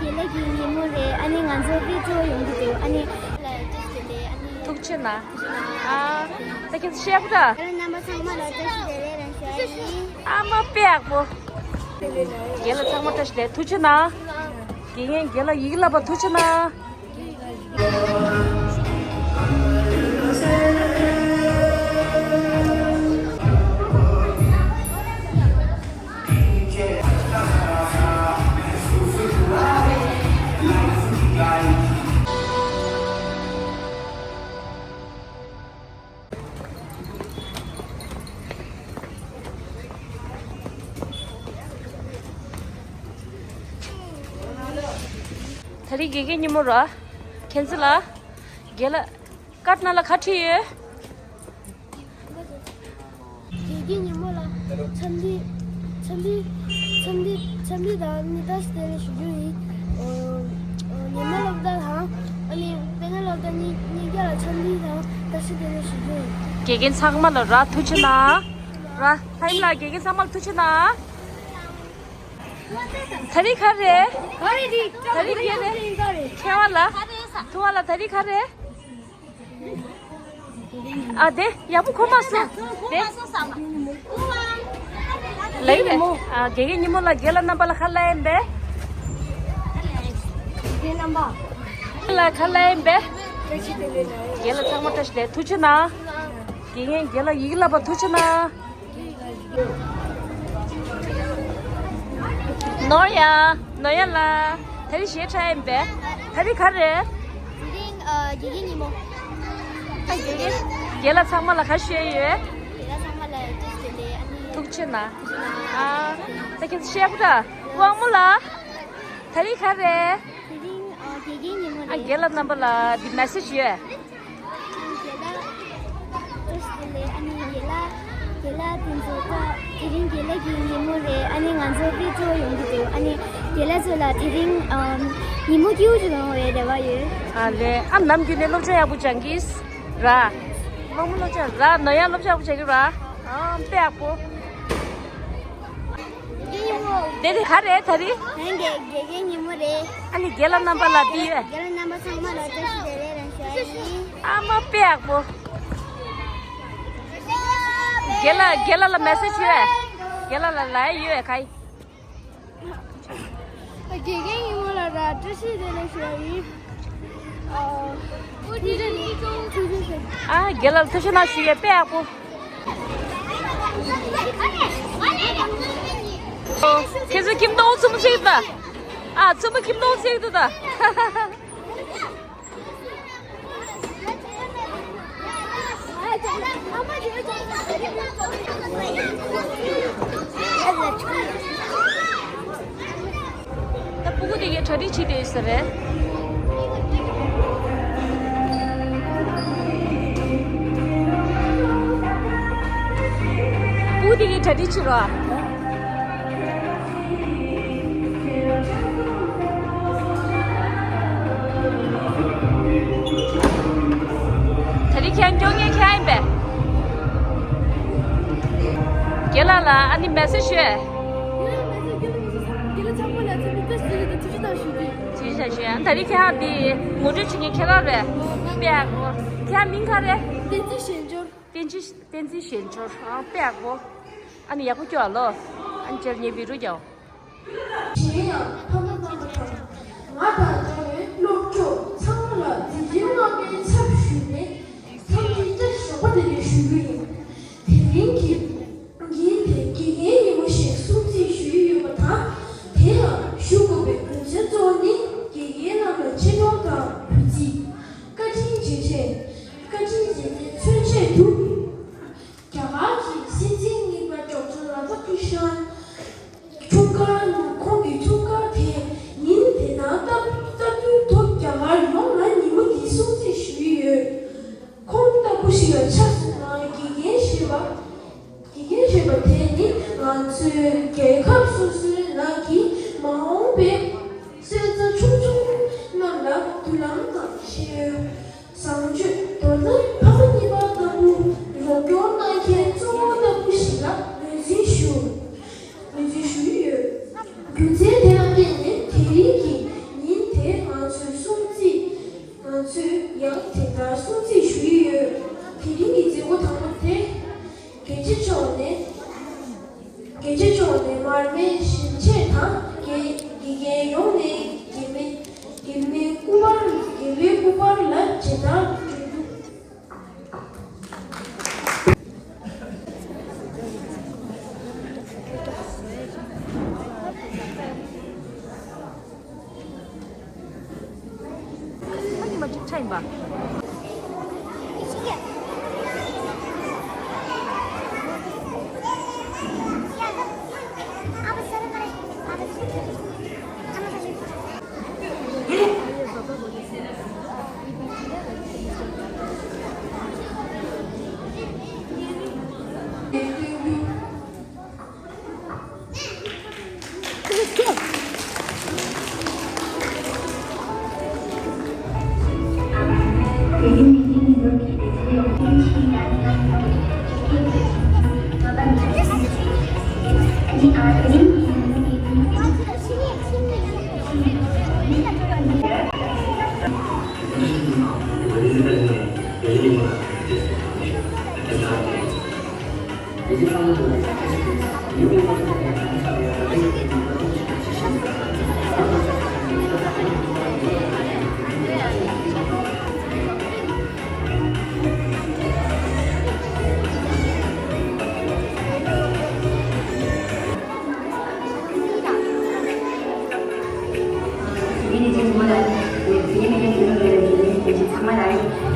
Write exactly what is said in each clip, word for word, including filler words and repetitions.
དགེ་ལགས་ཀྱི་ཉིན་མོ་རེད། ཨ་ནི་ང་ཚོ་དཔེ་སྤྲོ་ཡོང་གི་འདུག་ཨ་ནི་ལ་བཀྲ་ཤིས་བདེ་ལེགས། ཨ་ནི་ཐུགས་རྗེ་གནང་། ཨ་ད་ཁྱེད་ཚོ་ཤེས་པ་འདྲ། ཨ་ནི་རྣམ་པ་ཚང་མ་ལ་བཀྲ་ཤིས་བདེ་ལེགས་རང་ཞུ་ཡ་ཡིན། ཨ་མ་དཔེ་ཡག་པོ། རྒན་ལགས་ཚང་མ་བཀྲ་ཤིས་བདེ་ལེགས། ཐུགས་རྗེ་གནང་། དགེ་རྒན་རྒན་ལགས་ཡིག་ལབ་པ་ཐུགས་རྗེ་གནང་། ད་རེས་དགེ་རྒན་ཉིན་མོ་ར། ཁྱེད་ཚོ་ལ། རྒན་ལགས། ཀར་ནང་ལ་ག་བྲིས་ཡོད། དགེ་རྒན་ཉིན་མོ་ལ་འཚམས་འདྲི། འཚམས་འདྲི། འཚམས་འདྲི། འཚམས་འདྲི་དང་ནི་བཀྲ་ཤིས་བདེ་ལེགས་ཞུ་རྒྱུ་ཡིན། ཨོ། ཨོ། ཉི་མ་སློབ་གྲྭ་དང་ཨ་ནི་དཔེར་ན་སློབ་གྲྭ་གཉིས་གཉིས་ཀ་ལ་འཚམས་འདྲི་དང་བཀྲ་ཤིས་བདེ་ལེགས་ཞུ་རྒྱུ་ཡིན། དགེ་རྒན་ཚང་མ་ལ་ར་ཐུགས་རྗེ་གནང་། ར་ལྷ་ཡིམ་ལགས་དགེ་རྒན་ཚང་མ་ལ་ཐུགས་རྗེ་གནང་། ད་རིང་ག་རེ། ག་རེ་རེད། ད་རིང་ག་རེ། མཁས་དབང་ལགས། ཐུབ་དབང་ལགས་ད་རིང་ག་རེ། ཨ་དེ་ཡག་པོ་གོ་མ་སོང་དེ། ལེགས་རེད། ཨ་དགེ་རྒན་ཉིན་མོ་ལ་རྒན་ལགས་རྣམ་པ་ལ་ཁ་ལ་ཡིན་པས། རྒན་ལགས་ཁ་ལ་ཡིན་པས། རྒན་ལགས་ཚང་མ་བཀྲ་ཤིས་བདེ་ལེགས། ཐུགས་རྗེ་གནང་། དགེ་རྒན་རྒན་ལགས་ཡིག་ལབ་པ་ཐུགས་རྗེ་གནང་། ནོར་ཡ། ནོར་ཡ་ལགས། ད་རིང་ཞེ་དྲག་ཡིན་པས། ད་རིང་ག་རེ། དེ་རིང་ཨ་དགེ་རྒན་ཉིན་མོ། ཨ་དགེ་རྒན། རྒན་ལགས་ཚང་མ་ལ་ག་ཞུ་ཡ་ཡོད། རྒན་ལགས་ཚང་མ་ལ་བཀྲ་ཤིས་བདེ་ལེགས། ཨ་ནི་ཐུགས་རྗེ་གནང་། ཨ་ད་ཁྱེད་ཚོ་ཤེས་པ་འདྲ། དབང་མོ་ལགས། ད་རིང་ག་རེ། དེ་རིང་ཨ་དགེ་རྒན་ཉིན་མོ་ཨ་རེད། རྒན་ལགས་རྣམ་པ་ལ་འདི་མེ་སེ་ཇི་ཡོད། རྒན་ལགས། བཀྲ་ཤིས་བདེ་ལེགས། ཨ་ནི་རྒན་ལགས། རྒན་ལགས་དེ་ཚོ་ད་དེ་རིང་རྒན་ལགས་ཀྱི་ཉིན་མོ་རེད། ཨ་ནི་ང་ཚོ་དཔེ་སྤྲོ་ཡོང་གི་འདུག་ཨ་ནི་རྒན་ལགས་ཚོ་ལ་དེ་རིང་ཨམ་ཉིན་མོ་སྐྱིད་པོ་ཅིག་ཡོང་བའི་རེ་བ་ཡོད། ཨ་ལེ། ཨ་ནམ་རྒྱུན་ནས་སློབ་སྦྱོང་ཡག་པོ་སྦྱང་གིས་ར། དབང་མོ་སློབ་སྦྱོང་ར། ནོར་ཡ་སློབ་སྦྱོང་ཡག་པོ་བྱེད་ཀྱི་ར། ཨ་དཔེ་ཡག་པོ། དེ་རིང་ག་རེ། ད་རིང་། ད་རིང་དགེ་དགེ་རྒན་ཉིན་མོ་རེད། ཨ་ནི་རྒན་ལགས་རྣམ་པ་ལ་འདི་ཡོད། རྒན་ལགས་རྣམ་པ་ཚང་མ་ལ་བཀྲ་ཤིས་བདེ་ལེགས་རང་ཞུ་ཡ་ཡིན། ཨ་མ་དཔེ་ཡག་པོ། རྒན་ལགས་རྒན་ལགས་ལ་མེ་སེ་ཇི་ཡོད། རྒན་ལགས་ལ་ལབ་ཡ་ཡོད་ག་ཡིན། དགེ་རྒན་ཉིན་མོ་ལ་ར་བཀྲ་ཤིས་བདེ་ལེགས་ཞུ་ཡ་ཡིན། ཨ། ཐུགས་རྗེ་ཆེ། ཐུགས་རྗེ་ཆེ། ཨ་རྒན་ལགས་ལ་ཐུགས་རྗེ་གནང་ཞུ་ཡས་དཔེ་ཡག་པོ། ཁྱེད་ཚོ་ཁྱིམ་སྟོང་ཚུམ་ཚིག་ད། ཨ་ཚུམ་ཁྱིམ་སྟོང་ཚིག་ད་ད། ད་སྤུ་གུ་དེ་གའི་གྲ་སྒྲིག་བྱེད་བསྡད་ཡོད་ས་རེད། སྤུ་གུ་དེ་གའི་གྲ་སྒྲིག་བྱེད་རོགས། ད་རིང་ཁྱེད་སྐྱོ་ངལ་ཁྱེད་ཡིན་པས། རྒན་ལགས་ལ་ཨ་ནི་མེ་སེ་ཇི་ཞུ། ཅི་བྱ་ཞུ་ཡང་ད་རིང་ཁྱེད་འདི་ངོ་སྤྲོད་བྱེད་མཁན་ཁྱེད་རང་རེད། དཔེ་ཡག་པོ། ཁྱེད་མིང་ག་རེད། བསྟན་འཛིན་གཞན་འབྱོར། བསྟན་འཛིན། བསྟན་འཛིན་གཞན་འབྱོར། ཨ་དཔེ་ཡག་པོ། ཨ་ནི་ཡག་པོ་སྐྱོ་ལོ། ཨ་ནི་ཅེར་ཉེ་བི་རུ་རྒྱོ། གཞན་ཡང་ཕ་མ་རྣམ་པ་དང་། ང་དང་འདྲ་བའི་སློབ་གྲོགས་ཚང་མ་ལ་འཛིན་གྲྭའི་སྔ་མའི་ཚབ་ཞུས་ནས་འཚམས་འདྲི་བཀྲ་ཤིས་བདེ་ལེགས་ཞུ་རྒྱུ་ཡིན། དེ་རིང་གི་ཉིན་དེ་དགེ་རྒན་ཉིན་མོ་ཞེས་སྲུང་བརྩི་ཞུ་ཡི་ཡོད་པ་དང་། དེ་ཡང་ཞུ་དགོས་པའི་རྒྱུ་མཚན་གཙོ་བོ་ནི་དགེ་རྒན་རྣམས་ལ་ཆེ་མཐོང་དང་གུས་བརྩི། བཀའ་དྲིན་རྗེས་དྲན། བཀའ་དྲིན་རྗེས་དྲན་མཚོན་ཆེད་དུ། རྒྱ་གར་གྱི་སྲིད་འཛིན་གཉིས་པ་ཌོག་ཊར་ར་དྷ་ཀྲི་ཤན། འཁྲུངས་སྐར། ཁོང་གི་འཁྲུངས་སྐར་དེ་ཉིན་དེ་དང་སྟབས་སྟབས་བསྟུན་ཐོག་རྒྱ་གར་ཡོངས་ལ་ཉིན་མོ་འདི་སྲུང་བརྩི་ཞུས་ཡོད། ཁོང་ལྟ་བུ་ཞིག་ལ་ཆ་བཞག་ན་དགེ་རྒན་ཞེས་པ། དགེ་རྒན་ཞེས་པ་དེ་ནི་ང་ཚོའི་རྒྱལ་ཁབ་སོ་སོའི་ནང་གི་མ་འོངས་པའི་གསོན་རྩ་ཆུང་ཆུང་རྣམས་ལ་མདུན་ལམ་དང་ཤེས་ཡོན། བཟང་སྤྱོད། མདོར་ན་ཕ་མ་གཉིས་པ་ལྟ་བུ་རོགས་སྐྱོར་གནང་མཁན་གཙོ་བོ་ལྟ་བུ་ཞིག་ལ་ངོས་འཛིན་ཞུ། ངོས་འཛིན་ཞུ་ཡི་ཡོད། རྒྱུ་མཚན་དེ་ལ་བརྟེན་ནས་དེ་རིང་གི་ དེ་རིང་གི་མཛད་སྒོ་དང་པོ་དེ། རྒྱལ་སྤྱི་ཕྱོགས་ནས། རྒྱལ་སྤྱི་ཕྱོགས་ནས་མར་མེ་ཞིང་ཆེན་དང་དགེ་དགེ་རྒན་ཡོངས་ནས་དགེ་མེད་དགེ་མེད་སྐུ་པར་དགེ་བའི་སྐུ་པར་ལ་མཇལ་དར་སྒྲོན་འདུག་ཚང་མ་ལ་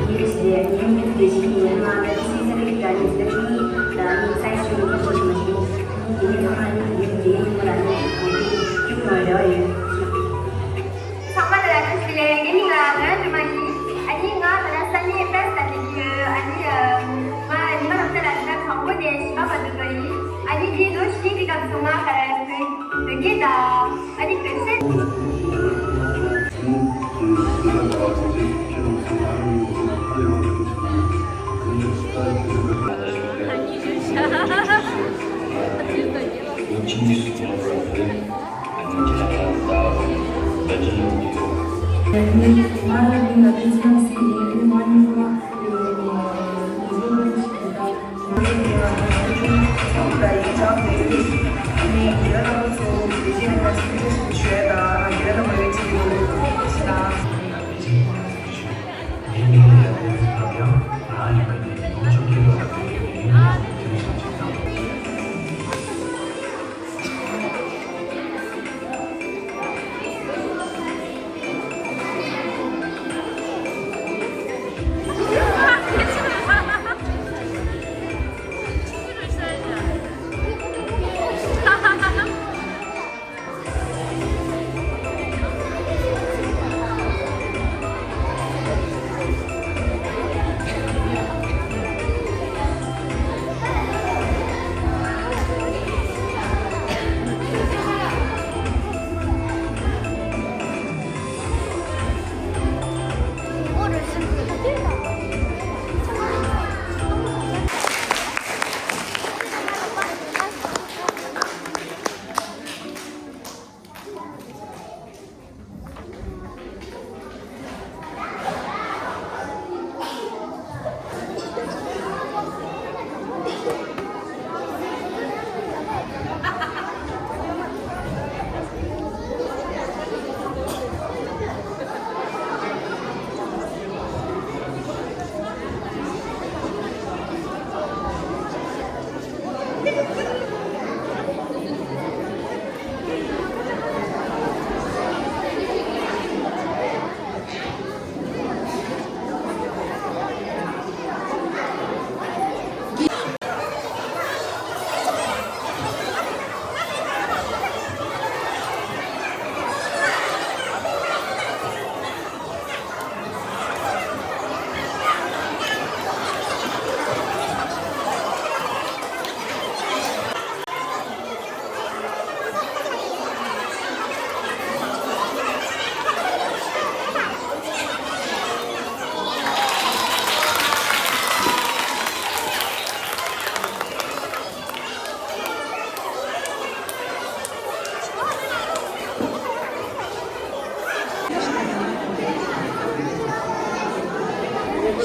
བཀྲ་ཤིས་བདེ་ལེགས། ངའི་མིང་ལ་ང་རང་ཀྲི་མ་ཡིན། ཨ་ནི་ང་ད་ལྟ་ས་གནས་པེ་རི་སི་ལ་བསྡད་ཀྱི་ཡོད། ཨ་ནི་ང་ཉི་མ་རང་ས་ལ་ད་དང་པོ་ནས་བཞི་པ་བར་དུ་འགྲོ་ཡིན། ཨ་ནི་འདི་ལོ་བཞི་གི་སྐབས་སུ་ང་ག་རེ་བོད་སྐད་དང་ཨ་ནི་བོད་སེམས།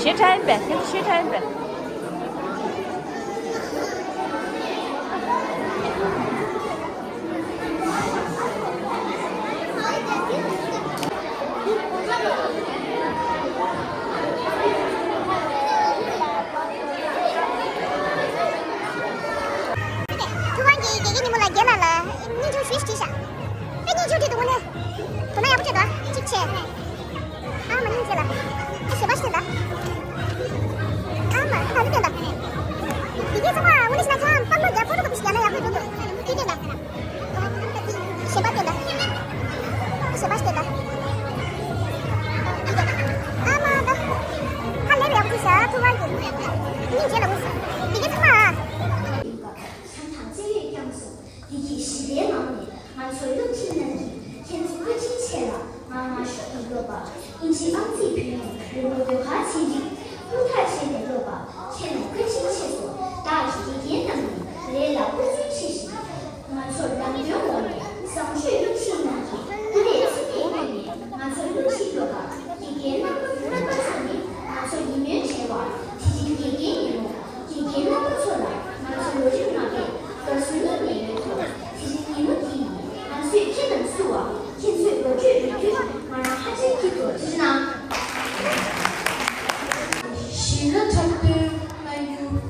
ཞེ་དྲག་ཡིན་པས། ཁྱེད་ཚོ་ཞེ་དྲག་ཡིན་པས། ཐུབ་པ་ཡིན། དེ་ནས་རྗེས་ལ་འོང་ཞིང་། དེ་གའི་ཚང་མ། ཡིན་པ། བྱམས་དང་བརྩེ་བས་བསྐྱངས་སོ། བདེ་སྐྱིད་ཞི་བའི་ངང་ནས་ང་ཚོའི་སློབ་ཁྲིད་རྣམས་ཀྱིས་ཁྱེད་ཚོའི་བཀའ་དྲིན་ཆེ་ལ་ང་ང་ཤུགས་ཀྱིས་སློབ་པ། ཨིན་ཇི་ཨང་རྩིས་བོད་ཡིག་རི་མོ་ཟློས་གར་ཆེད་སྒྲིག་ཧུར་ཐག་བྱས་ནས་སློབ་པ། ཁྱེད་རྣམས་བཀའ་དྲིན་ཆེ་སོང་། བདག་གི་དགེ་རྒན་རྣམས་ནས་ལས་ལ་ཧུར་བརྩོན་ཆེ་ཞིང་། ང་ཚོར་ལམ་སྟོན་འོག་ནས་བཟང་སྤྱོད་སློབ་ཁྲིད་གནང་གིས་སྐུ་ལས་ཚེ་ལས་བསྐྱོན་ནས་ང་ཚོར་སློབ་ཁྲིད་སློབ་པ། དགེ་རྒན་རྣམ་པ་རྣམ་པ་ཚོ་ནི་ང་ཚོ་ཡིད་སྨོན་བྱེད་པ། དེ་རིང་དགེ་རྒན་ཉིན་མོ། དགེ་རྒན་རྣམ་པ་ཚོ་ལ་ང་ཚོ་ལོ་རིམ་ལྔ་པའི་དགའ་བསུ་སྙིང་ནས་ཡོད་དོ། དེ་རིང་ཉིན་མོ་འདི་ནི་ང་ཚོས་ཁྱེད་རྣམས་བསུ་བ། ཁྱེད་ཚོས་ལོ་གྲོས་རེ་སྐྱོན་ང་རང་ཧ་ཅང་སྐྱིད་དོ། ཐུགས་རྗེ་གནང་། ཞི་ལུ་འཁྲབ་སྟོན་གནང་རྒྱུ།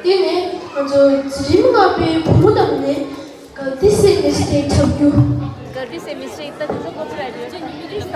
དེ་ནས་ང་ཚོ་འཛིན་རིམ་ལྔ་པའི་བུ་མོ་རྣམས་ནས། གལ་ཏེ་སེམས་མི་སྲིད་འཁྲབ་རྒྱུ། གལ་ཏེ་སེམས་མི་སྲིད་ད་དུ་ཚོ་ཀོ་ཚོ་ར་རེད། ད་ལྟ་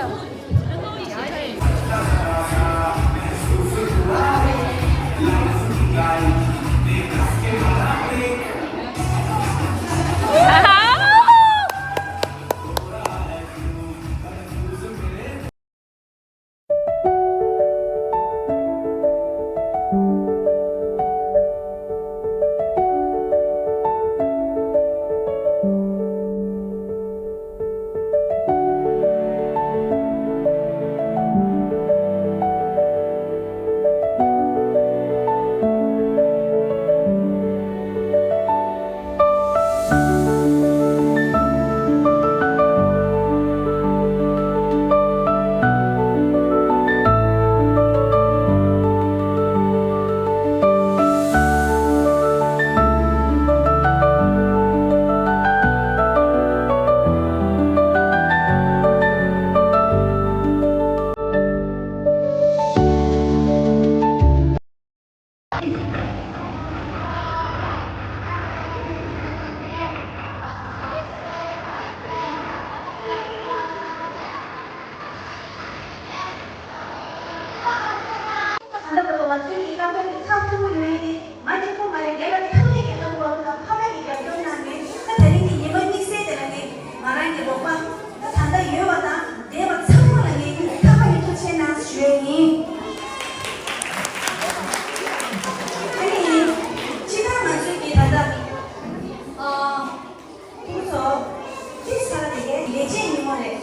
བར་དུ་ང་ཚོའི་གི་རྐང་པའི་གི་ཚབ་མཐོན་པོ་ཡོད་ཡིན་ཏེ། ང་གཅིག་པོ་མ་རེད། རྒན་ལགས་ཚང་མས་ཀྱི་ལྟ་བུ་བ་དང་ཕ་མས་ཀྱི་རྒྱབ་སྐྱོར་གནང་ནས། ད་ད་རིང་གི་ཉི་མ་དམིགས་བསལ་དེ་ལ་ངས་ང་རང་གི་རོགས་པ་ད་ད་ལྟ་ཡོད་པ་དང་འདས་པ་ཚང་མ་ལ་ངས་སྙིང་ཐག་པ་ནས་ཐུགས་རྗེ་གནང་ཞུ་ཡས་ཡིན། ཨ་ནི་སྤྱིར་བཏང་ང་ཚོའི་གི་ད་ལྟ་ཨ། ཕྲུ་གུ་ཚོ། ཁྱེད་ཚོ་དེ་གའི་ལས་བྱེད་ཉིན་མོ་རེད།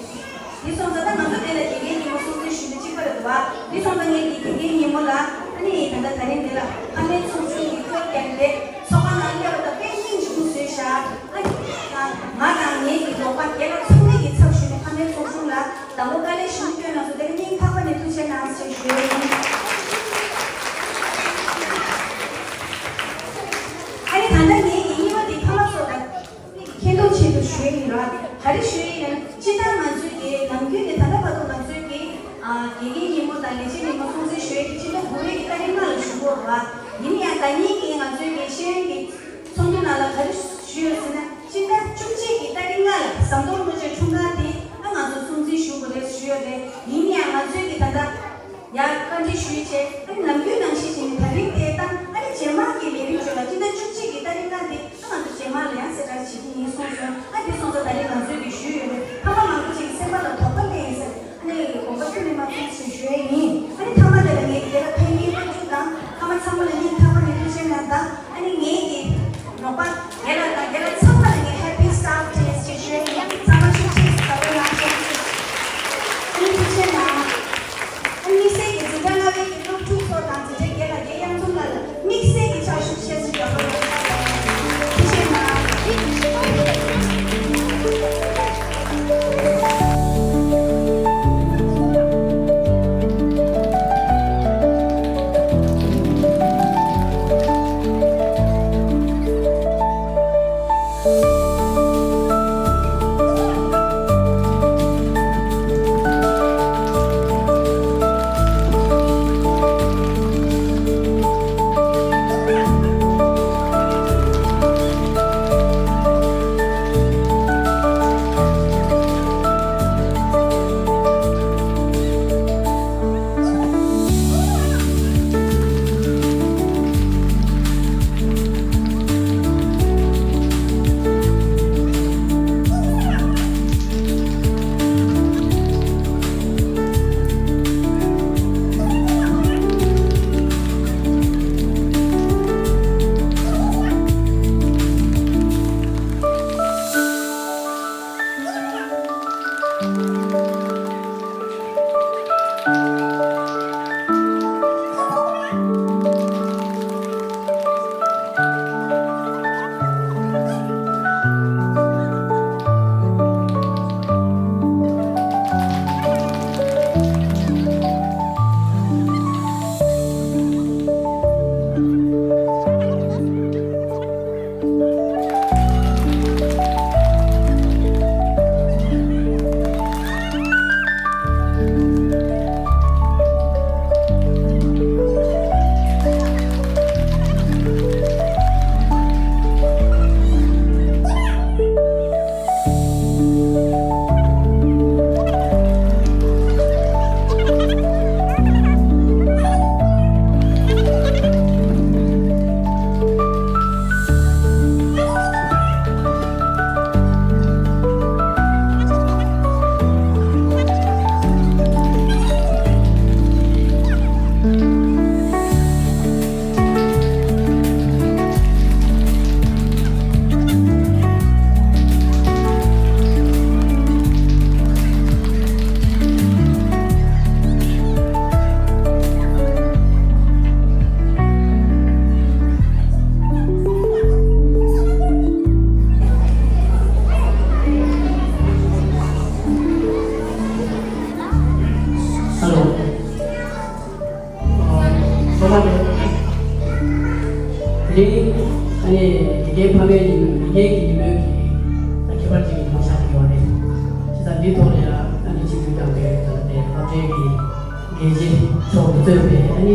དེ་སོང་ཙང་ད་ང་ཚོ་དེ་ལ་དགེ་རྒན་ཉིན་མོ་སྲུང་བརྩི་ཞུ་རྒྱུ་གཅིག་པ་རེད་འདུག་བ། དེ་སོང་ཙང་ངས་དེ་དགེ་རྒན་ཉིན་མོ་ལ་ཨ་ནི་ད་ལྟ་ད་རིང་འདི་ལ་ཕ་མའི་ཚོགས་ཆུང་གི་སྐོར་བརྒྱབ་པའི་ཚོགས་ཁང་ནང་སླེབས་པ་དང་དཔེ་སྙིང་རྗེ་པོ་བཟོས་ཤག་ཨ་ནི་ང་ང་དང་ངའི་གི་རོགས་པ་རྒན་ལགས་ཚང་མས་ཀྱི་ཚབ་ཞུས་ནས་ཕ་མའི་ཚོགས་ཆུང་ལ་དང་པོ་དཀའ་ལས་ཞེ་པོ་བསྐྱོན་གནང་སོང་། དེ་ལ་སྙིང་ཐག་པ་ནས་ཐུགས་རྗེ་གནང་ཞེས་ཞུ་ཡས་ཡིན། ཨ་ནི་ད་ལྟ་ངའི་གི་གཉིས་པ་དེ་ཕ་མ་ཚོ་དང་། མཁྱེན་རྟོགས་ཆེད་དུ་ཞུ་ཡི་ཡིན་ར། ག་རེ་ཞུ་ཡི་ཡིན་ན། སྤྱིར་བཏང་ང་ཚོའི་གི་ནམ་རྒྱུན་ནས་ད་ལྟ་བར་དུ་ང་ཚོའི་གི་ཨ་དགེ་རྒན་ཉིན་མོ་དང་ལས་བྱེད་ཉིན་མོ་སྲུང་བརྩི་ཞུ་ཡས་ཀྱི་སྤྱི་ཟླ་དགུ་པའི་གི་ཏ་རིག་ལྔ་ལ་ཞུ་གི་ཡོད་རེད་བ། ཡིན་ཡང་ཟླ་ཉིན་གི་ང་ཚོའི་གི་ཤེས་ཡོན་གི་ཚོགས་འདུ་ནང་ལ་ག་རེ་ཞུས་ཡོད་ཟེར་ན། སྤྱི་ཟླ་བཅུ་གཅིག་གི་ཏ་རིག་ལྔ་ལ་ཟམ་གདོང་རིན་པོ་ཆེ་འཁྲུངས་སྐར་དེ་ཨ་ང་ཚོ་སྲུང་བརྩི་ཞུ་དགོས་རེད་ཞུས་ཡོད་རེད། ཡིན་ཡང་ང་ཚོའི་གི་ད་ལྟ་ཡང་བཀའ་འདྲི་ཞུས་བྱས། ཨ་ནི་ནམ་རྒྱུན་ནང་བཞིན་བྱས་ནས་ད་རིང་དེ་ལྟ། ཨ་ནི་རྗེས་མ་གི་ལས་རིམ་ཁྲོད་ལ་སྤྱི་ཟླ་བཅུ་གཅིག་གི་ཏ་རིག་ལྔ་དེ་ཨ་ང་ཚོ་རྗེས་མ་ལ་ཡང་གསལ་བསྒྲགས་བྱེད་ཀྱི་ཡིན་གསུངས་སོང་། ཨ་དེ་སོང་ཙང་ད་རིང་ང་ཚོའི་གི་ཞུས་ཡོད་རེད། ཕ་མ་མང་པོ་ཅིག་གི་སེམས་པ་ལ་དོགས་པ་སླེབས་ཡིན་ཟེར། ཨ་ནི་དགོངས་པ་ཁྱོན་ནས་མ་ཚོམས་ཟེར་ཞུ་ཡས་ཡིན། ཨ་ནི་མཐའ་མ་དེ་ལ་ངས་དེ་ལ་ཕན་གྱི་དབང་ཕྱུག་དང་ཕ་མ་ཚང་མ་ལ་སྙིང་ཐག་པ་ནས་ཐུགས་རྗེ་གནང་དང་། ཨ་ནི་ངས་ཀྱི་རོགས་པ་རྒན་ལགས་དང་རྒན་ལགས་ཚང་མ་ལ་ངས་Happy Staff Day ཞེས་ཞུ་ཡ་ཡིན། ཚང་མ་ཤུགས་ཆེ་བསྐྱར་དུ་ལགས་སོ། ཨ་ནི་ཐུགས་རྗེ་གནང་། ཨ་ནི་དམིགས་བསལ་གྱི་འཛིན་གྲྭ་ལྔ་པའི་གི་སློབ་ཕྲུག་ཚོ་དང་འཛིན་གྲྭའི་རྒན་ལགས་རྒན་གཡང་འཛོམས་ལགས་ལ་དམིགས་བསལ་གྱི་ཕྱག་ཞུ་ དེ་རིང་ཨ་ནི་དགེ་རྒན་ཕ་མའི་ཉིན་མོ། དགེ་རྒན་གྱི་ཉིན་མོའི་གི་ད་ཁྱད་པར་ཅན་གྱི་ཉིན་མོ་ཆགས་ཀྱི་ཡོད་རེད། བྱས་ཙང་འདིའི་ཐོག་ལ་ཡང་ཨ་ནི་ཆིབས་བསྒྱུར་བསྐྱངས་པའི་ད་ལྟའི་སློབ་གྲྭའི་གི་དགེ་ཆེ་མཆོག་གིས་གཙོས་པའི་ཨ་ནི་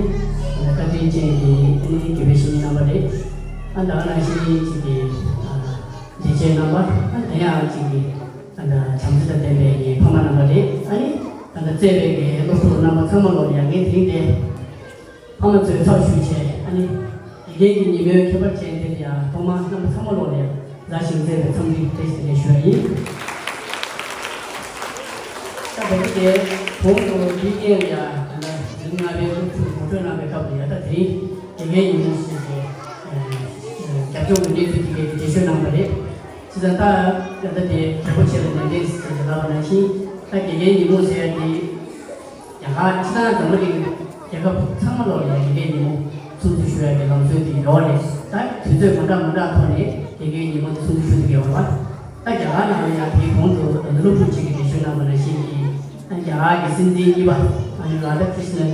བཀའ་དྲིན་ཅན་གྱི་ཨ་ནི་དགེ་བའི་བཤེས་གཉེན་རྣམ་པ་རེད། ཨ་ད་ག་ནང་བཞིན་ཅིག་གི་ཨ་དགེ་ཆེ་རྣམ་པ། ཨ་དེ་ཡང་ཅིག་གི་ཨ་ད་བྱམས་བརྩེ་དང་ལྡན་པའི་གི་ཕ་མ་རྣམ་པ་རེད། ཨ་ནི་ད་ལྟ་བཙས་པའི་གི་སློབ་ཕྲུག་རྣམ་པ་ཚང་མ་ལོག་ཡ་ངས་དེ་རིང་དེ། ཕ་མ་ཚོའི་ཚབ་ཞུས་བྱས། ཨ་ནི་དགེ་རྒན་གྱི་ཉིན་མོའི་ཁྱད་པར་ཅན་དེ་ལ་ཡང་ཐོག་མར་རྣམ་པ་ཚང་མ་ལོག་ནས་མཛའ་ཞིང་བརྩེ་བའི་འཚམས་འདྲི་བཀྲ་ཤིས་བདེ་ལེགས་ཞུ་བ་ཡིན། ད་བོད་པ་དེ་གོང་དུ་འདིའི་སྟེང་ལ་ཡང་ད་ལྟ་འཛིན་ལྔ་པའི་སློབ་ཕྲུག་ངོ་སྤྲོད་གནང་བའི་སྐབས་ལ་ཡང་ད་དེ་རིང་དགེ་རྒན་ཉིན་མོ་ཞེས་པའི་རྒྱབ་ལྗོངས་ཀྱི་གནས་ཚུལ་དེ་གའི་འགྲེལ་བརྗོད་གནང་བ་རེད། བྱས་ཙང་ད་ད་ལྟ་དེ་གལ་པོ་ཆེ་ལ་ནན་ཏན་ཞེས་ལབ་པ་ནང་བཞིན། ད་དགེ་རྒན་ཉིན་མོ་ཟེར་ཡ་དེ། རྒྱ་གར་སྤྱི་བཏང་འཛམ་བུ་གླིང་རྒྱལ་ཁབ་ཚང་མ་ལོག་ལ་ཡ་དགེ་རྒན་ཉིན་མོ་སྲུང་བརྩི་ཞུ་ཡ་གི་ལམ་སྲོལ་དེ་ཡོད་རེད། ད་དུས་ཚོད་མ་འདྲ་མ་འདྲ་ཐོག་ནས་དགེ་རྒན་ཉིན་མོ་དེ་སྲུང་བརྩི་ཞུ་གི་ཡོད་རེད་པ། ད་རྒྱ་གར་ནང་ལ་ཡ་དེའི་གོང་དུ་ད་ལྟ་སློབ་ཕྲུག་ཅིག་གིས་འགྲེལ་བརྗོད་གནང་བ་ནང་བཞིན་གྱི། ད་རྒྱ་གར་གྱི་སྲིད་འཛིན་གཉིས་པ་ཨ་ནི་རཱ་དྷ་ཀྲིཤ་ནན།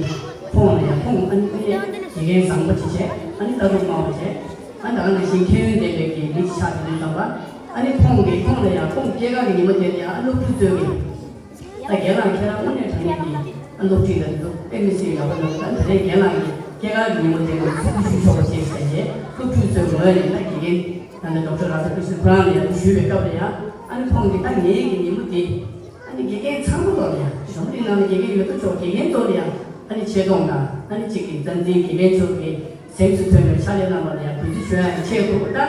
ཁོང་ལ་ཡ་ཁོང་ཨ་ནི་དགེ་རྒན་བཟང་པོ་ཅིག་བྱས། ཨ་ནི་ལྟ་གྲུབ་སྨྲ་བ་བྱས། ཨ་ནི་ད་ག་ནང་བཞིན་མཁྱེན་ཡོན་ལྡན་པའི་གི་མི་ཅིག་ཆགས་ཀྱི་ཡོད་ཙང་པ། ཨ་ནི་ཁོང་གིས་ཁོང་ལ་ཡ་ཁོང་སྐྱེས་སྐར་གྱི་ཉིན་མོ་དེ་ལ་ཡ་ཨ་སློབ་ཕྲུག་ཚོས་གི། ད་རྒན་ལགས་ཁྱེད་རང་དངོས་གནས་དྲང་གནས་ཀྱི་ཨ་སློབ་ཁྲིད་ལ་འདུག་དཔེ་མི་སྲིད་ཡག་པོ་འདུག་ད་དེ་རིང་རྒན་ལགས་ཀྱི་སྐྱེས་སྐར་གྱི་ཉིན་མོ་དེ་ལ་སྲུང་བརྩི་ཞུ་ཆོག་པ་བྱས་ཟེར་རྗེས་སློབ་ཕྲུག་ཚོའི་ངོས་ནས་ད་དགེ་རྒན་ད་ནི་ཌོག་ཊར་རཱ་དྷ་ཀྲིཤ་ནན་ཁོ་རང་ལ་ཡང་ཞུས་པའི་སྐབས་ལ་ཡང་ཨ་ནི་ཁོང་གིས་ད་ངེད་ཀྱི་ཉིན་མོ་དེ་ཨ་ནི་དགེ་རྒན་ཚང་མ་ལོག་ལ་ཡང་འཛམ་བུ་གླིང་ནང་ལ་དགེ་རྒན་ཡོད་དོ་ཅོག་དགེ་རྒན་ཚོ་ལ་ཡང་ཨ་ནི་ཆེ་མཐོང་དང་ཨ་ནི་གཅིག་གི་བསྟན་འཛིན་དགེ་རྒན་ཚོ་གི་སེམས་སུ་ཐོན་པའི་ཕྱག་ལས་གནང་བ་ལ་ཡང་གུས་བརྩི་ཞུ་ཡ་ཡང་ཆེད་དུ་ད།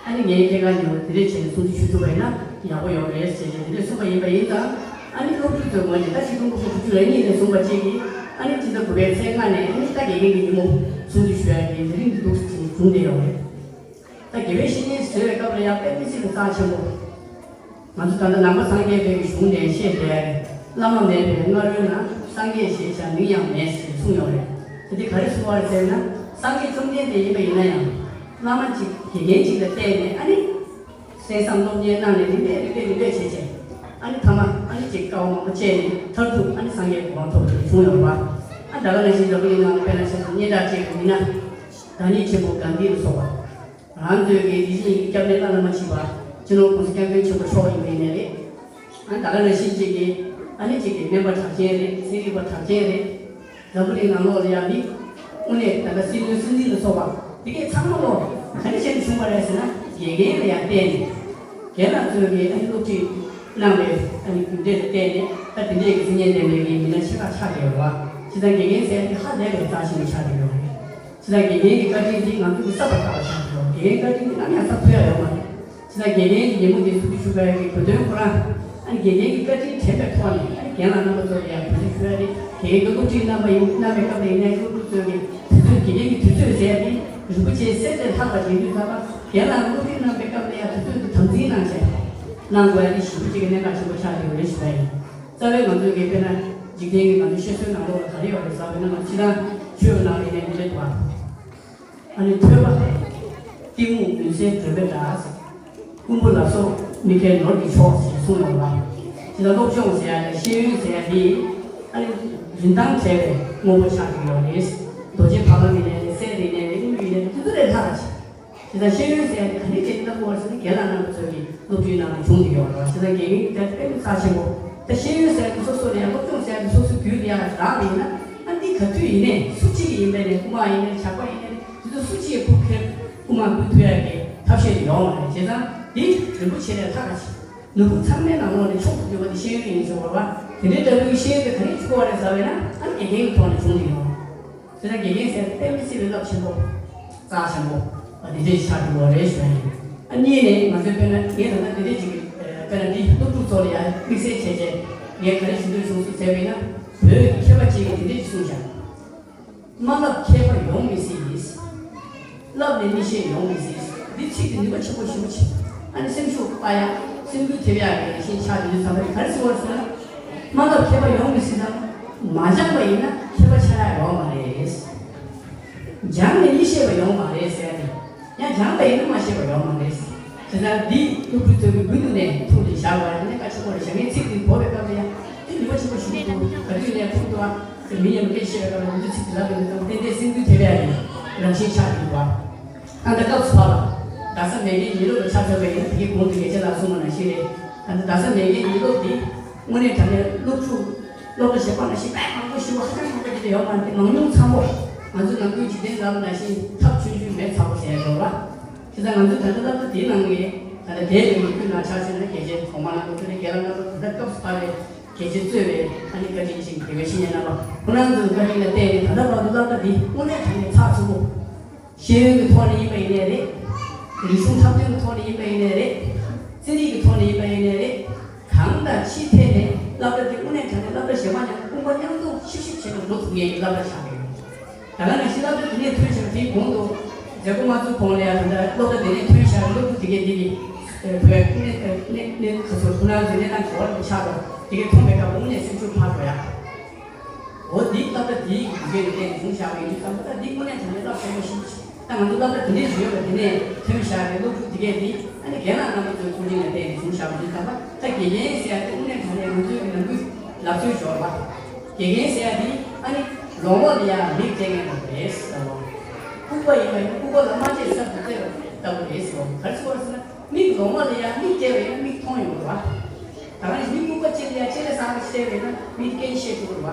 ཨ་ནི་ངའི་སྐྱེས་སྐར་ཉིན་མོ་དེ་འདྲས་བྱས་ནས་སྲུང་བརྩི་ཞུ་ཐུབ་པ་ཡིན་ན་ཡག་པོ་ཡོང་རེད་ཟེར་ཏེ་དེ་འདྲས་གསུངས་པ་ཡིན་པ་ཡིན་ཙང་། ཨ་ནི་སློབ་ཕྲུག་ཚོའི་ངོས་ནས་ད་ཆིག་སྟོང་དགུ་བརྒྱ་དྲུག་ཅུ་རེ་གཉིས་ནས་བཟུང་བ་གཅིག་གིས་ཨ་ནི་སྤྱི་ཟླ་དགུ་པའི་ཚེས་ལྔ་ནས་ཨ་ནི་ད་དགེ་རྒན་གྱི་ཉིན་མོ་སྲུང་བརྩི་ཞུ་ཡ་གི་ལས་རིམ་འདི་འདུག་ཟེར་བྱུང་བསྡད་ཡོད་རེད། ད་དགེ་བའི་བཤེས་གཉེན་ཟེར་བའི་སྐབས་ལ་ཡང་དཔེ་མི་སྲིད་པའི་རྩ་ཆེན་པོ། ང་ཚོ་ད་ལྟ་ནང་པ་སངས་རྒྱས་པའི་གཞུང་ནས་བཤད་བསྡད་ཡ་གི་བླ་མ་མེད་པའི་སྔ་རོལ་ན་སངས་རྒྱས་ཞེས་བྱ་མིང་ཡང་མེད་ཟེར་གསུངས་ཡོད་རེད། དེ་འདི་ག་རེ་གསུངས་པ་རེད་ཟེར་ན། སངས་རྒྱས་བཅོམ་ལྡན་འདས་ཡིན་པ་ཡིན་ན་ཡང་། བླ་མ་གཅིག་དགེ་རྒན་གཅིག་ལ་བརྟེན་ནས་ཨ་ནི། གསན་བསམ་སློབ་གཉེར་གནང་ནས་རིམ་པས་རིམ་པས་རིམ་པས་བྱས་བྱས། ཨ་ནི་ཐ་མ་ཨ་ནི་གཅིག་དཀའ་བ་མང་པོ་སྤྱད་ནས་མཐར་ཐུག་ཨ་ནི་སངས་རྒྱས་གོ་འཕང་ཐོབ་པ་བྱུང་ཡོད་པ། ཨ་ད་ག་ནང་བཞིན་འཛམ་བུ་གླིང་ནང་ལ་དཔེར་ན་ཆ་བཞག་སྙན་གྲགས་ཅན་གྱི་མི་སྣ། བདག་ཉིད་ཆེན་པོ་གྷན་དྷི་ལ་སོགས་པ། ང་ཚོའི་གི་དེ་བཞིན་གྱི་སྐྱབས་གནས་བླ་ན་མ་མཆིས་པ་སྤྱི་ནོར་༸གོང་ས་༸སྐྱབས་མགོན་ཆེན་པོ་མཆོག་ཡིན་པ་ཡིན་ནའི་རེད། ཨ་ནི་ད་ག་ནང་བཞིན་ཅིག་གི་ཨ་ནི་ཅིག་གི་སྨན་པ་གྲགས་ཅན་རེད། ཚན་རིག་པ་གྲགས་ཅན་རེད། འཛམ་བུ་གླིང་ནང་ལོགས་ལ་ཡང་མི་དངོས་གནས་ད་ལྟ་སྲིད་བློན་སྲིད་འཛིན་ལ་སོགས་པ་དེ་གས་ཚང་མ་ལོ་ག་འདྲ་བྱས་ནས་བྱུང་བ་རེད་ཟེར་ན། དགེ་རྒན་ལ་ཡང་བརྟེན་ནས་རྒན་ལགས་ཚོས་གི་ཨ་ནི་སློབ་ཁྲིད་གནང་བའི་ཨ་ནི་རྒྱུ་འབྲས་ལ་བརྟེན་ནས་ད་དེ་འདྲས་ཀྱི་མཚན་སྙན་ལྡན་པའི་གི་མི་སྣ་ཆེ་ཁག་ཆགས་བསྡད་ཡོད་པ། བྱས་ཙང་དགེ་རྒན་ཟེར་ཡ་དེ་ཧ་ལས་པའི་རྩ་ཆེན་པོ་ཆགས་བསྡད་ཡོད་རེད། ཇི་ལྟར་དགེ་རྒན་གྱི་བཀའ་དྲིན་འདི་ང་ཚོ་གི་གསར་པ་ལྟ་བུ་ཆགས་འགྲོ། དགེ་རྒན་བཀའ་དྲིན་འདི་ནམ་ཡང་གསར་ཐུབ་ཡ་ཡོད་མ་རེད། ཇི་ལྟར་དགེ་རྒན་གྱི་ཉིན་མོ་འདི་ཚུགས་ཀྱི་ཞུ་བའི་གི་དགོས་དོན་ཁོ་རང་། ཨ་ནི་དགེ་རྒན་གྱི་བཀའ་དྲིན་དྲན་པའི་ཐོག་ནས་ཨ་ནི་རྒན་ལགས་རྣམ་པ་ཚོ་ལ་ཡང་གུས་བརྩི་ཞུ་ཡ་དེ་དགེ་རྒན་གྱི་སློབ་ཁྲིད་གནང་བ་ཡིན། གནང་བའི་སྐབས་ལ་ཡིན་ནའི་སློབ་ཕྲུག་ཚོའི་གི་དུས་ཚོད། དགེ་རྒན་གྱི་དུས་ཚོད་ཟེར་ཡ་དེ་རིན་པོ་ཆེའི་གསེར་ལས་ལྷག་པ་དྲན་དུས་ཙམ་པ། རྒན་ལགས་སློབ་ཁྲིད་གནང་བའི་སྐབས་ལ་ཡང་དུས་ཚོད་དེ་དམ་འཛིན་གནང་བྱས་གནང་དགོས་ཡ་དེ་ཞེ་པོ་ཅིག་གི་གནད་འགག་ཆེན་པོ་ཆགས་ཀྱི་ཡོད་རེད་ཞུ་ཡ་ཡིན། རྩ་བའི་ང་ཚོའི་གི་དཔེར་ན་འཇིག་རྟེན་གྱི་ང་ཚོའི་བཤད་སྲོལ་ནང་ལོགས་ལ་ག་རེ་ཡོད་རེད་ཟེར་བ་ཡིན་ན། ང་ཚོ་སྤྱིར་བཏང་ཆོས་ནང་ལ་ཡིན་ནའི་འདི་འདྲ་འདུག་ཨ། ཨ་ནི་ཐོས་པ་གཏི་མུག་མུན་སེལ་སྒྲོན་མེ་འདྲ། རྐུན་པོ་ལ་སོགས་མི་མཁས་ནོར་གྱི་མཆོག་ཅེས་གསུངས་ཡོད་པ། ཇི་ལྟར་སློབ་སྦྱོང་ཟེར་ཡ་དང་ཤེས་ཡོན་ཟེར་ཡ་འདི་ཨ་ནི་རིན་ཐང་བྲལ་བའི་དངོས་པོ་ཆགས་ཀྱི་ཡོད་རེད། རྡོ་རྗེ་ཕ་བོང་ཡིན་ནའི་རེད། གསེར་ཡིན་ནའི་རེད། དངུལ་ཡིན་ནའི་རེད། དེ་ཚོ་ལས་ལྷག་ཅིག་དེ་ལྟར་ཤེས་ཡོན་ཟེར་ཡ་དེ་ག་ནས་བྱས་ནས་བསླབ་དགོས་པ་ཟེར་ན། རྒན་ལགས་རྣམ་པ་ཚོས་ཀྱི་སློབ་ཁྲིད་ནང་ལ་བྱུང་བསྡད་ཡོད་རེད་བ། བྱས་ཙང་དགེ་རྒན་གྱི་དེ་དཔེ་མི་རྩ་ཆེན་པོ། ད་ཤེས་ཡོན་ཟེར་ཡ་དེ་སོ་སོ་ལ་ཡང་། སློབ་སྦྱོང་ཟེར་ཡ་དེ་སོ་སོའི་རྒྱུད་ལ་ཡང་རག་པ་ཡིན་ན། ཨ་འདི་ག་དུས་ཡིན་ནའི་སུ་གཅིག་ཡིན་པའི་ནས། རྐུ་མ་ཡིན་ནའི་ཇག་པ་ཡིན་ནའི་དེ་ཚོ་སུ་གཅིག་གིས་ཁུར་ཁྱེར་རྐུ་མ་རྐུ་ཐུབ་ཡ་གི་ཐབས་ཤེས་དེ་ཡོད་མ་རེད། བྱས་ཙང་འདི་རིན་པོ་ཆེ་ལས་ལྷག་ག་ཅིག་ནོར་བུ་ཚང་མའི་ནང་ལོགས་ནས་མཆོག་ཏུ་གྱུར་པ་དེ་ཤེས་ཡོན་ཡིན་ཟེར་བ་རེད་བ། དེ་འདྲའི་ལྟ་བུའི་ཤེས་ཡོན་དེ་ག་ནས་བྱུང་བ་རེད་ཟེར་བས་ན། ཨ་ནི་དགེ་རྒན་གྱི་ཐོག་ནས་བྱུང་བསྡད་ཡོད། དེ་ལྟར་དགེ་རྒན་ཟེར་དཔེ་མི་སྲིད་པའི་རླབས་ཆེན་པོ། རྩ་ཆེན་པོ། ཨ་འདི་འདྲས་ཆགས་འགྲོ་བ་རེད་ཞུ་ཡ་ཡིན། ཨ་གཉིས་ནས་ང་ཚོའི་དཔེར་ན་ངས་ད་ལྟ་འདི་འདྲས་ཅིག་གི་དཔེར་ན་འདི་སློབ་ཕྲུག་ཚོ་ལ་ཡང་དམིགས་བསལ་བྱས་བྱས་ངས་ག་རེ་ཞུ་འདོད་བྱུང་སོང་ཟེར་བས་ན། བོད་ཀྱི་མཁས་པ་ཅིག་གིས་འདི་འདྲས་ཅིག་གསུངས་ཤག་མ་བསླབས་མཁས་པ་ཡོང་མི་སྲིད། བསླབས་ནས་མི་ཤེས་ཡོང་མི་སྲིད། འདི་ཚིག་འདི་ནུས་པ་ཆེན་པོ་ཞེ་པོ་ཅིག་ཨ་ནི་སེམས་ཤུགས་སྤར་ཡག་སེམས་འགུལ་ཐེབས་ཡག་གི་རང་བཞིན་ཆགས་ཡོད་དུས་ཙམ་པ་རེད། ག་རེ་ཟེར་བ་ཟེར་ན། མ་བསླབས་མཁས་པ་ཡོང་མི་སྲིད་དང་། མ་སྦྱངས་པ་ཡིན་ན་མཁས་པ་ཆགས་ཡག་ཡོད་མ་རེད། སྦྱངས་ནས་མི་ཤེས་པ་ཡོང་མ་རེད་ཟེར་ཏེ། ཡང་སྦྱངས་པ་ཡིན་ན་མ་ཤེས་པ་ཡོང་མ་རེད། དེ་ལྟར་འདི་སློབ་ཕྲུག་ཚོ་གི་མགུལ་དུ་ནས་ཐུགས་ལ་བཞག་པ་ཡིན་ན་གལ་ཆེན་པོ་རེད་ཤག་ངས་ཚིག་འདི་གོ་བའི་སྐབས་ལ་ཡང་དེ་ནུས་པ་ཆེན་པོ་ཞིག་འདུག་ག་དུས་ནས་ཐུག་འདུག་ཨ། དེ་མི་ཉམས་སྐད་བཤད་པའི་སྐབས་ལ་འུ་ཚོ་ཚིག་འདི་ལབ་པའི་ནང་ཏན་ཏན་སེམས་འགུལ་ཐེབས་ཡ་ཡིན། རང་བཞིན་ཆགས་འདུག་བ། ད་ལྟ་སྐབས་སུ་བབས་ལ། རྡ་ས་མེས་རྒྱལ་ཉིན་སློབ་ལ་ཆ་མཚོན་པ་ཡིན་ན། དེ་གའི་གོང་དུ་རྒྱལ་སྤྱི་ལགས་གསུངས་པ་ནང་བཞིན་རེད། ད་ལྟ་རྡ་ས་མེས་རྒྱལ་ཉིན་སློབ་འདི་དངོས་གནས་དྲང་གནས་སློབ་ཕྲུག་སློབ་གྲྭ་གཞན་པ་ནང་བཞིན་དཔེ་མང་པོ་ཞེ་པོ་ཧ་ཅང་མང་པོ་ཞིག་ཡོད་མ་རེད། མང་ཉུང་ཚང་པོ། ང་ཚོ་ནམ་རྒྱུན་འཇིག་རྟེན་ལབ་པ་ནང་བཞིན་ཐབས་ཆུང་ཆུང་མེད་ཚ་པོ་ཟེར་ཡ་འདྲ་བ། བྱས་ཙང་ང་ཚོས་ད་ལྟ་སློབ་གྲྭ་འདིའི་ནང་ནས་ད་ལྟ་དེ་ལས་མི་ཁུལ་ནང་ཆ་བཞག་ན། རྒྱལ་སྤྱིའི་གོང་མ་རྣམ་པ་ཚོ་ནས། རྒན་ལགས་རྣམ་པ། ད་ལྟ་སྐབས་སུ་བབས་པའི་རྒྱལ་སྤྱིའི་གཙོས་པའི་ཨ་ནི་བཀའ་དྲིན་ཅན་དགེ་བའི་བཤེས་གཉེན་རྣམ་པ། ཁོང་རྣམ་ཚོའི་བཀའ་དྲིན་ལ་བརྟེན་ནས་ད་ལྟ་བར་དུ་སློབ་གྲྭ་འདི་དངོས་གནས་དྲང་གནས་ཚགས་ཚུད་པོ། ཤེས་ཡོན་གྱི་ཐོག་ནས་ཡིན་པ་ཡིན་ནའི་རེད། རིག་གཞུང་འཁྲབ་སྟོན་གྱི་ཐོག་ནས་ཡིན་པ་ཡིན་ནའི་རེད། རྩེད་རིགས་ཀྱི་ཐོག་ནས་ཡིན་པ་ཡིན་ནའི་རེད། གང་དང་ཅིའི་ཐད་ནས་སློབ་གྲྭ་འདི་དངོས་གནས་དྲང་གནས་སློབ་གྲྭ་གཞན་པ་མཉམ་དུ་དཔུང་པ་མཉམ་གཏོང་ཤིག་ཤིག་བྱས་ནས་འགྲོ་ཐུབ་མཁན་གྱི་སློབ་གྲྭ་ཆགས་ཀྱི་ཡོད། ད་ག་ནང་བཞིན་སློབ་གྲྭ་དེ་ནས་ཐོན་ཞིང་། དེའི་གོང་དུ་མཛད་སྒོ་མ་ཚུགས་གོང་ལ་ཡང་། ད་ལྟ་སློབ་གྲྭ་དེ་ནས་ཐོན་ཤག་སློབ་ཕྲུག་དེ་གས་འདི་གི་བོད་གནས་གནས་ག་ཚོད་ཁོ་ན་ཚོའི་གནས་སྟངས་ག་བ་ལ་ཆགས་འགྲོ། དེ་གས་མཐོང་པའི་སྐབས་དངོས་གནས་སེམས་ཤུགས་འཕར་འགྲོ་ཡ། འོ་འདི་སློབ་གྲྭ་འདིའི་ཡི་གེ་ལ་བརྟེན་ནས་བྱུང་བཞག་པ་ཡིན་དུས་ཙམ་པ། ད་འདི་དངོས་གནས་དྲང་གནས་སློབ་གསོ་བ་ཞིག་ད་ང་ཚོ་སློབ་གྲྭ་དེ་འདྲའི་ཞིག་ཡོད་པ། དེ་ནས་ཐོན་བཞག་པའི་སློབ་ཕྲུག་དེ་གས་འདི་ཨ་ནི་རྒན་ལགས་རྣམ་པ་ཚོའི་མཐོང་ཆེན་ལ་བརྟེན་ནས་བྱུང་བཞག་པ་ཡིན་ཙམ་པ། ད་དགེ་རྒན་ཟེར་ཡ་དེ་དངོས་གནས་དྲང་གནས་ང་ཚོའི་ནམ་རྒྱུན་ལབ་སྲོལ་འབྱོར་བ། དགེ་རྒན་ཟེར་ཡ་དེ་ཨ་ནི་ལོང་བ་ལ་ཡ་མིག་སྟེར་མཁན་ལྟ་བུ་རེད་ཟེར་བ། ལྐུགས་པ་ཡིན་པ་ཡིན་ན་ལྐུགས་པ་ལ་རྨ་ཆུས་གསར་དུ་བཙལ་བ་ལྟ་བུ་རེད་ཟེར་བ། ག་རེ་ཟེར་བ་ཟེར་ན། མིག་ལོང་བ་ལ་ཡ་མིག་སྟེར་བ་ཡིན་ན་མིག་མཐོང་ཡོང་བ། ད་ག་ནང་བཞིན་མི་ལྐུགས་པ་ཅིག་ལ་ཡ་ལྕེ་ལེ་ཟ་བ་ཞིག་སྟེར་བ་ཡིན་ན་མིག་སྐད་ཤེས་ཐུབ་པ་རེད་བ།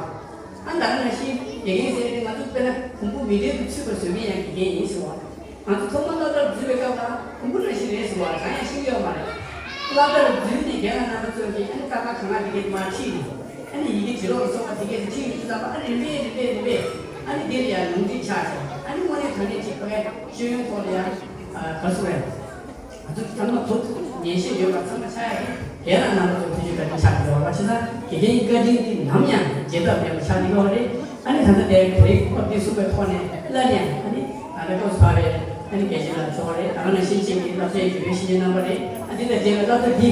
ཨ། ད་ག་ནང་བཞིན་དགེ་རྒན་ཟེར་ཏེ་ང་ཚོ་དཔེར་ན་གོང་བུ་མི་གྲལ་དུ་ཚུད་པར་བཟོས་མཁན་ཡང་དགེ་རྒན་ཡིན་ཟེར་བ། ང་ཚོ་ཐོག་མར་སློབ་གྲྭར་འཛུལ་བའི་སྐབས་ལ་གོང་བུ་ནང་བཞིན་རེད་ཟེར་བ་གང་ཡང་ཤེས་ཀྱི་ཡོད་མ་རེད། སློབ་གྲྭར་འཛུལ་ནས་རྒན་ལགས་རྣམ་པ་ཚོས་ཀྱིས་ཨ་ནི་ཀ་ཁ་ག་ང་དེ་གས་མར་ཁྲིད་ནས། ཨ་ནི་ཡི་གེ་འབྲི་ཀློག་ལ་སོགས་པ་དེ་གས་དེ་ཁྲིད་ཡོང་དུས་ཙམ་པ། ཨ་ནི་རིམ་པས་རིམ་པས་རིམ་པས་ཨ་ནི་འདི་ལ་ཡང་ལུང་འདྲེན་ཆགས་བྱས། ཨ་ནི་དངོས་གནས་དྲང་གནས་ཅིག་ཕ་གའི་ཤེས་ཡོན་ཐོག་ལ་ཡང་ག་རེ་ཟེར་དགོས་རེད། ང་ཚོ་ཚང་མ་བོད་ཉན་ཤེས་ཡོད་པ་ཚང་མ་ཆགས་ཡ་དེ་རྒན་ལགས་རྣམ་པ་ཚོའི་ཐུགས་རྗེ་བཀའ་དྲིན་ཆགས་ཀྱི་ཡོད་རེད་བ། བྱས་ཙང་དགེ་རྒན་བཀའ་དྲིན་འདི་ནམ་ཡང་བརྗེད་ཐབས་མེད་པ་ཆགས་ཀྱི་ཡོད་རེད། ཨ་ནི་ད་ལྟ་དེ་ག་རེ་ཁོ་འདི་གསུངས་པའི་ཐོག་ནས་སླར་ཡང་ཨ་ནི་ད་ལྟ་སྐབས་སུ་བབས་པའི་ཨ་ནི་དགེ་བཤེས་ལགས་མཆོག་རེད། ད་ག་ནང་བཞིན་ཅིག་གི་སློབ་གྲྭའི་དགེ་བའི་བཤེས་གཉེན་རྣམ་པ་རེད། ཨ། འདི་དང་འབྲེལ་བའི་སློབ་གྲྭ་འདི་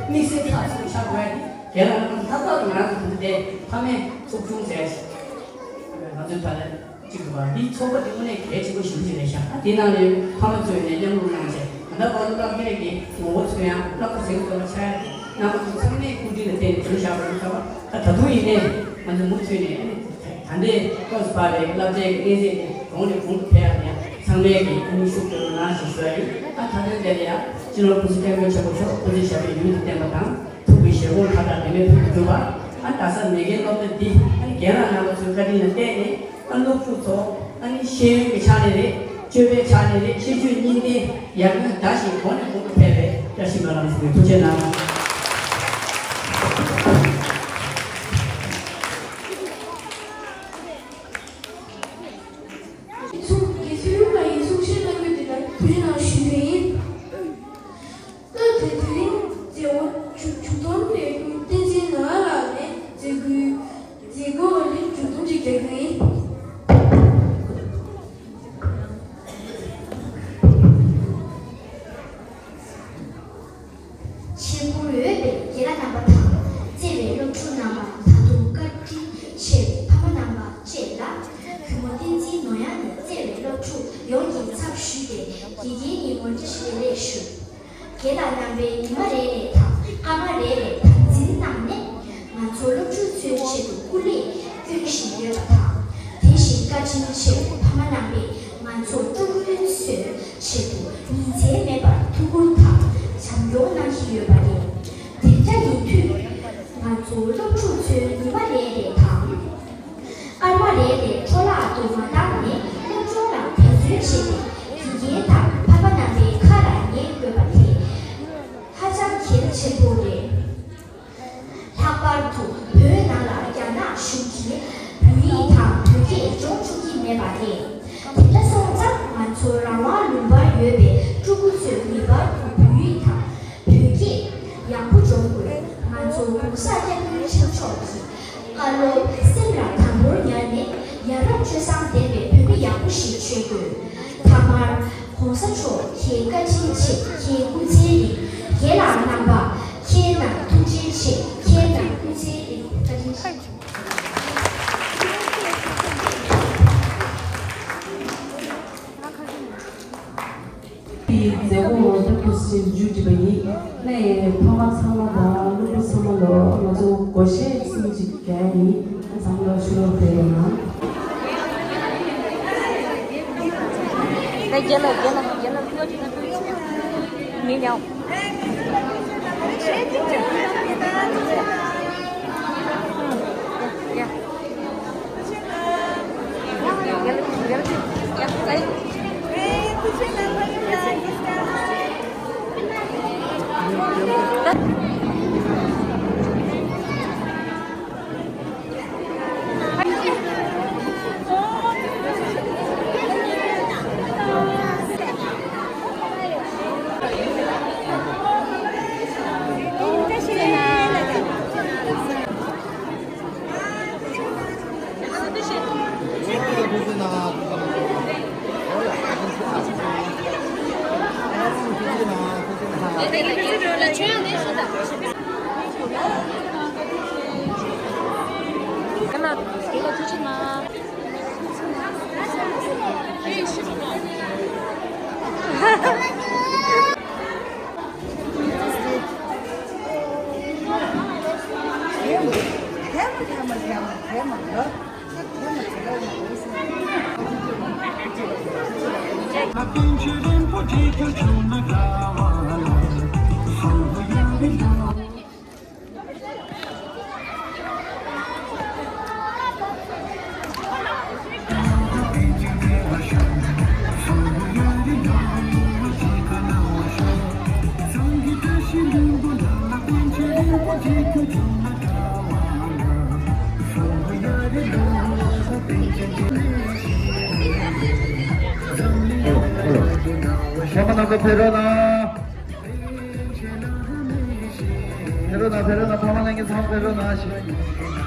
དམིགས་བསལ་ཁག་ཆེན་པོ་ཆགས་དགོས་ཡ་དེ་རྒན་ལགས་རྣམ་པ་ལྷག་པར་དུ་ང་རང་ཚོ་ད་ལྟ་དེ་ཕ་མའི་ཚོགས་ཆུང་ཟེར་ཞིག་ང་ཚོའི་ད་ལྟ། གཅིག་འདུག་པ། འདིའི་ཚོགས་པ་འདི་དངོས་གནས་གལ་ཆེན་པོ་ཞེ་པོ་ཅིག་རེད་ཤག་ཨ། དེའི་ནང་ནས་ཕ་མ་ཚོས་ནས་མཉམ་རུབ་གནང་བྱས། ད་ལྟ་བར་དུ་སློབ་གྲྭའི་གི་ངོ་བོ་ཚོ་ཡང་སློབ་གྲྭ་ཟེར་དགོས་པ་ཆགས་ཡ་དེ་རྣམ་པ་ཚོ་ཚང་མའི་སྐུ་དྲིན་ལ་བརྟེན་ནས་བྱུང་བཞག་པ་རེད་ཟེར་བ། ད་ད་དུང་ཡིན་ནའི་ང་ཚོ་མུ་མཐུད་ནས་ཨ་ནི་ད་ལྟའི་སྐབས་སུ་བབས་པའི་སློབ་གྲྭའི་གི་གནས་ཚད་དེ་གོང་ནས་གོང་དུ་འཕེལ་ཡ་དེ་ཡང་ཚང་མས་གི་ཨ་ནི་ཤུགས་སྤྲོད་རོགས་གནང་ཞེས་ཞུ་ཡ་ཡིན། ཨ། མཐའ་དོན་དེ་ལ་ཡང་སྤྱི་ནོར་སྐུ་ཚེ་བརྟན་པའི་མཁྱེན་པ་མཆོག་སྐུ་ཚེ་ཞབས་པད་ཡུན་དུ་བརྟན་པ་དང་། ཐུགས་ཀྱི་བཞེད་དགོངས་མཐའ་དག་ལྡན་པའི་ཐོག་ཏུ་འགྲུབ་པ། ཨ། རྡ་ས་མེས་རྒྱལ་སློབ་གྲྭ་འདི་ཨ་ནི་རྒན་ལགས་རྣམ་པ་ཚོའི་བཀའ་དྲིན་ལ་བརྟེན་ནས། ཨ། སློབ་ཕྲུག་ཚོ་ཨ་ནི་ཤེས་ཡོན་གྱི་ཆ་ནས་རེད། སྤྱོད་པའི་ཆ་ནས་རེད། ཤེས་སྤྱོད་གཉིས་ལྡན་ཡར་ངོའི་ཟླ་བཞིན་གོང་ནས་གོང་དུ་འཕེལ་བའི་བཀྲ་ཤིས་སྨོན་ལམ་ཞུ་གི། ཐུགས་རྗེ་གནང་། ཚོགས་དགེ་ཚུལ་ལགས་ཀྱིས་གསུང་བཤད་གནང་རྒྱུ་དེ་ལ་ཐུགས་རྗེ་གནང་ཞུ་རྒྱུ་ཡིན། སྐབས་དེ་དུས་མཛད་སྒོ་མཇུག་མཇུག་སྡོམ་སྤེལ་སྐུ་བསྟན་འཛིན་ནོར་ལགས་ནས་མཛད་སྒོའི་མཛད་སྒོ་ལ་མཇུག་སྡོམ་ཅིག་རྒྱག་རྒྱུ་ཡིན། ཆེས་མཐོ་འོས་པའི་རྒན་ལགས་རྣམ་པ་དང་། བརྩེ་བའི་སློབ་ཕྲུག་རྣམ་པ། ད་དུང་བཀའ་དྲིན་ཆེ་བའི་ཕ་མ་རྣམ་པ་བཅས་ལ། གུས་མོ་བསྟན་འཛིན་ནོར་གཡང་ནས་བརྩེ་བའི་སློབ་ཕྲུག་ཡོངས་ཀྱི་ཚབ་ཞུས་ཏེ་དགེ་རྒན་ཡིན་སྐོར་བཀྲ་ཤིས་བདེ་ལེགས་ཞུ། རྒན་ལགས་རྣམ་པས་ཉི་མ་རེ་རེ་དང་སྐར་མ་རེ་རེ་དམ་འཛིན་གནང་ནས། ང་ཚོ་སློབ་ཕྲུག་ཚོའི་ཆེད་དུ་སྐུ་ལས་བསྐྱོན་བཞིན་ཡོད་པ་དང་། དེ་བཞིན་བཀའ་དྲིན་ཆེ་བའི་ཕ་མ་རྣམ་པས་ང་ཚོ་ཕྲུ་གུ་ཚོའི་ཆེད་དུ་ཉིན་མཚན་མེད་པར་ཐུགས་ཁུར་དང་བྱམས་སྐྱོང་གནང་བཞིན་ཡོད་པ་རེད། དེ་འདྲ་ཡིན་དུས། ང་ཚོ་སློབ་ཕྲུག་ཚོའི་ཉི་མ་རེ་རེ་དང་། སྐར་མ་རེ་རེ་འཕྲོ་བརླག་ཏུ་མ་བཏང་ནས་སློབ་སྦྱོང་ལ་འབད་བརྩོན་བྱས་ཏེ། དགེ་རྒན་དང་ཕ་མ་རྣམ་པའི་ཁ་ལ་ཉན་དགོས་པ་དེ་ཧ་ཅང་གལ་ཆེན་པོ་རེད། ལྷག་པར་དུ་བོད་ནང་ལ་རྒྱ་ནག་གཞུང་གིས་བོད་ཡིག་དང་བོད་སྐད་སྦྱོང་བཅུག་གི་མེད་པ་རེད། དེ་འདྲ་སོང་ཙང་ང་ཚོ་རང་དབང་ལུང་པར་ཡོད་པའི་ཕྲུ་གུ་ཚོས་ངེས་པར་དུ་བོད་ཡིག་དང་བོད་སྐད་ཡག་པོ་སྦྱོང་དགོས། ང་ཚོ་༸གོང་ས་༸སྐྱབས་མགོན་ཆེན་མཆོག་གི་བཀའ་སློབ་སེམས་ལ་དམ་པོར་ཉར་ནས། ཡ་རབས་སྤྱོད་བཟང་ལྡན་པའི་བོད་མི་ཡག་པོ་ཞིག་བྱེད་དགོས། མཐའ་མར་༸གོང་ས་མཆོག་ཁྱེད་བཀའ་དྲིན་ཆེ། ཁྱེད་སྐུ་ཚེ་རིང་། རྒན་ལགས་རྣམ་པ་ཁྱེད་རྣམས་ཐུགས་རྗེ་ཆེ། ཁྱེད་རྣམས་སྐུ་ཚེ་རིང་། བཀའ་དྲིན་ཆེ། དེའི་མཛད་སྒོ་འོག་ཏུ་ཞིག་མཇུག་སྒྲིལ་བ་ཡིན། ནས་ཕ་མ་ཚང་མ་དང་སློབ་ཕྲུག་ཚང་མ་ལ་ང་ཚོ་སྒོར་གཞས་གསུམ་ཅིག་རྒྱག་ཡ་ཡིན། ཚང་མ་ལ་ཤུགས་རོགས་སྤྲད་རོགས་གནང་། མི་ཉོ། ཡ། ཕ་མ་རྣམ་པ་ཕེབས་རོགས་གནང་། ཕེབས་རོགས་གནང་། ཕེབས་རོགས་གནང་། ཕ་མ་རྣམས་ཀྱིས་ཚང་མ་ཕེབས་རོགས་གནང་ཞེས།